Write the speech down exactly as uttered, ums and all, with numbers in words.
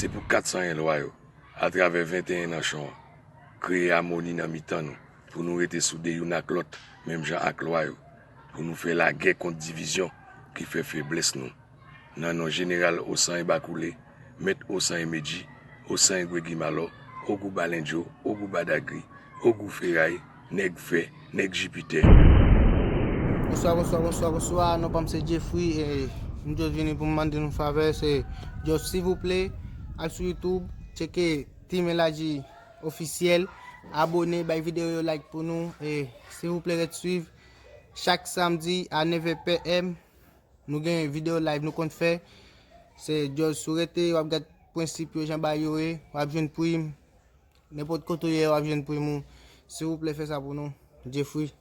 Se pou kat san en lwa yo, atravè venteyen nanchon an, kreye amoni nan mitan nou, pou nou rete soude youn ak lòt, menm jan ak lwa yo, pou nou fè lagè kont divizyon ki fè feblès nou. Nan non Jeneral Osan Ebakoule, Mèt Osan Emedji, Osan Egwe Gimalò, Ogou Balendjo, Ogou Badagri, Ogou Feray, Nèg Fè, Nèg Jipitè. Bonswa, bonswa, bonswa, bonswa. Non pa m se Jeffrey e m just vini pou m mande nou favè, se just silvouplè, al sou YouTube, tcheke Team Eladji Officiel, abone, bay videyo yo like pou nou e silvouplè ret swiv chak samdi a nèv è P M. Nou gen videyo live nou konn fè. Se just sou rete, w ap gad prensip yo jan bay yo ye, w ap jwenn prim. Nenpòt kote w ye, w ap jwenn prim ou. Silvouplè fè sa pou nou. Jeffrey.